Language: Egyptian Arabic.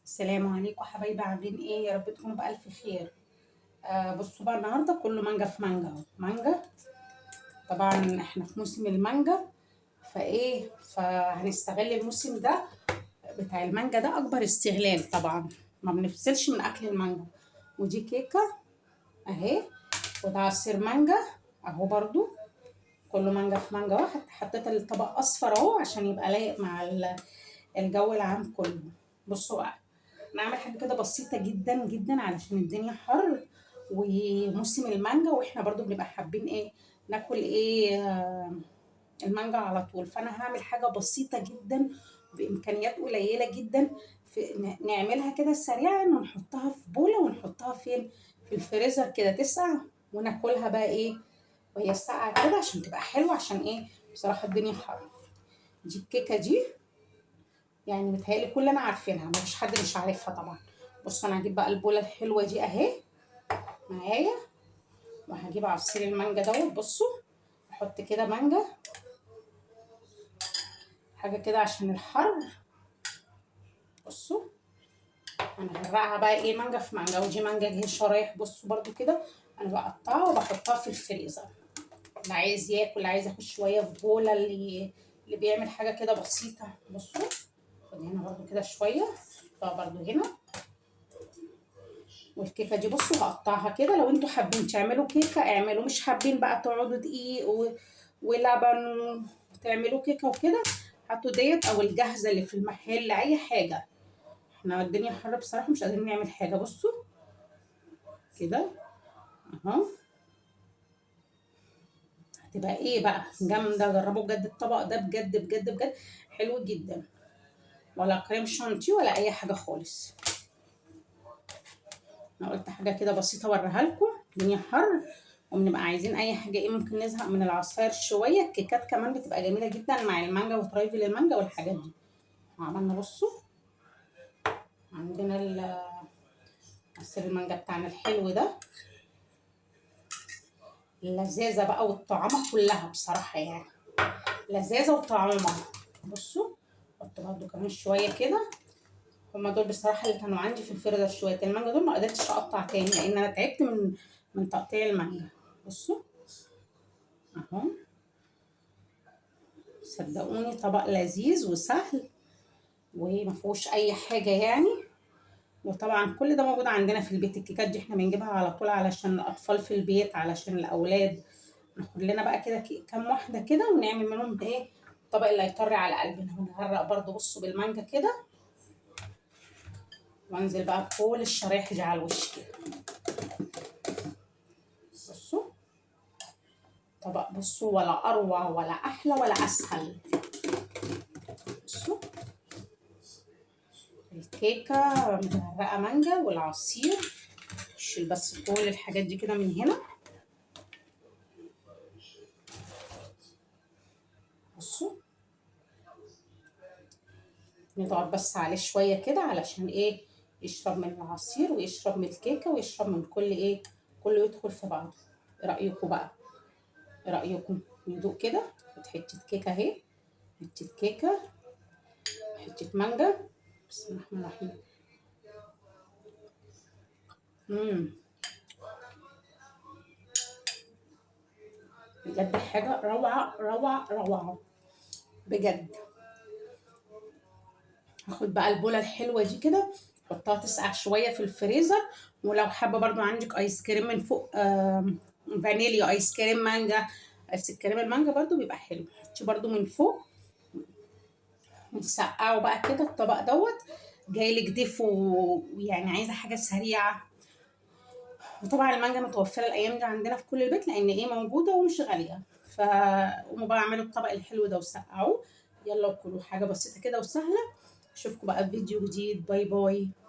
السلام عليكم حبايبي، عاملين ايه؟ يا رب تكونوا بألف خير. بصوا بقى، النهارده كله مانجا في مانجا اهو. مانجا طبعا احنا في موسم المانجا، فايه فهنستغل الموسم ده بتاع المانجا ده اكبر استغلال. طبعا ما بنفصلش من اكل المانجا. ودي كيكة اهي، وده عصير مانجا اهو، برضو كله مانجا في مانجا اهو. حطيت الطبق اصفر اهو عشان يبقى لايق مع الجو العام كله. بصوا بقى، نعمل حاجة كده بسيطة جدا جدا علشان الدنيا حر وموسم المانجا، واحنا برضو بنبقى حابين ايه ناكل ايه المانجا على طول. فانا هعمل حاجة بسيطة جدا بامكانيات قليله جدا، في نعملها كده سريعا ونحطها في بوله ونحطها فين في الفريزر كده تسقع، وناكلها بقى ايه وهي ساقعه كده عشان تبقى حلوة، عشان ايه بصراحة الدنيا حر. دي الكيكه دي يعني متهيألي كلنا عارفينها، مفيش حد مش عارفها طبعا. بصوا انا هجيب بقى البوله الحلوة دي اهي معايا، وهجيب عصير المانجا دوت. بصوا احط كده مانجا، حاجة كده عشان الحر. بصوا هنغرقها بقى ايه مانجا في مانجا. ودي مانجا جاية شرايح، بصوا برضو كده انا بقطعها وبحطها في الفريزر. اللي عايز ياكل، اللي عايز ياخد شوية في بوله، اللي بيعمل حاجة كده بسيطة. بصوا خد هنا برضو كده شوية، حطها برضو هنا. والكيكه دي بصوا هقطعها كده، لو انتوا حابين تعملوا كيكة اعملوا، مش حابين بقى تقعدوا دقيق ولبن وتعملوا كيكة وكده، هاتوا ديت او الجاهزة اللي في المحل، اي حاجة. احنا الدنيا حر بصراحة، مش قادرين نعمل حاجة. بصوا كده اهو، هتبقى ايه بقى جامدة. جربوا بجد الطبق ده، بجد بجد بجد حلو جدا، ولا كريم شانتيه ولا اي حاجة خالص. انا قلت حاجة كده بسيطة اوريها لكم، الدنيا حر وبنبقى عايزين اي حاجة ايه، ممكن نزهق من العصاير شوية. الكيكات كمان بتبقى جميلة جدا مع المانجا وترايفل المانجا والحاجات دي. عملنا بصوا عندنا عصير المانجا بتاعنا الحلو ده، اللذاذه بقى والطعامه كلها بصراحة، يعني لذاذه وطعامه. بصوا حط برضو كمان شوية كده، هما دول بصراحة اللي كانوا عندي في الفريزر شوية المانجا دول، ما قدرتش اقطع تاني لان انا تعبت من تقطيع المانجا. بصوا اهو، صدقوني طبق لذيذ وسهل وما فيهوش اي حاجة يعني. وطبعا كل ده موجود عندنا في البيت. الكيكات دي احنا بنجيبها على طول علشان الاطفال في البيت، علشان الاولاد. ناخد لنا بقى كده كام واحدة كده ونعمل منهم ايه الطبق اللي هيطري على قلبنا. ونغرق برضو بصوا بالمانجا كده، وانزل بقى بكل الشرايح دي على الوش كده. بصوا طبق، بصوا ولا اروع ولا احلى ولا اسهل. بصوا الكيكه متغرقه مانجا والعصير. شيل بس كل الحاجات دي كده من هنا. بصوا نضغط بس عليه شوية كده علشان ايه يشرب من العصير ويشرب من الكيكه ويشرب من كل ايه، كله يدخل في بعضه. ايه رايكم بقى؟ ايه رايكم؟ ندوق كده. خد حتة كيكة اهي، حتة كيكة، حتة مانجا. بسم الله الرحمن الرحيم. بجد حاجة روعه روعه روعه بجد. هاخد بقى البوله الحلوة دي كده، حطها تسقع شوية في الفريزر. ولو حابة برضو عندك ايس كريم من فوق، فانيليا، ايس كريم مانجا، ايس كريم المانجا برضو بيبقى حلو، حطي برضو من فوق ونسقعه بقى كده. الطبق دوت جايلك ضيف ويعني عايزه حاجة سريعة. وطبعا المانجا متوفرة الايام دي عندنا في كل البيت، لان ايه موجودة ومش غالية. فقوموا بقى اعملوا الطبق الحلو ده وسقعوه. يلا وكلوا حاجة بسيطة كده وسهلة. اشوفكم بقى في فيديو جديد. bye bye.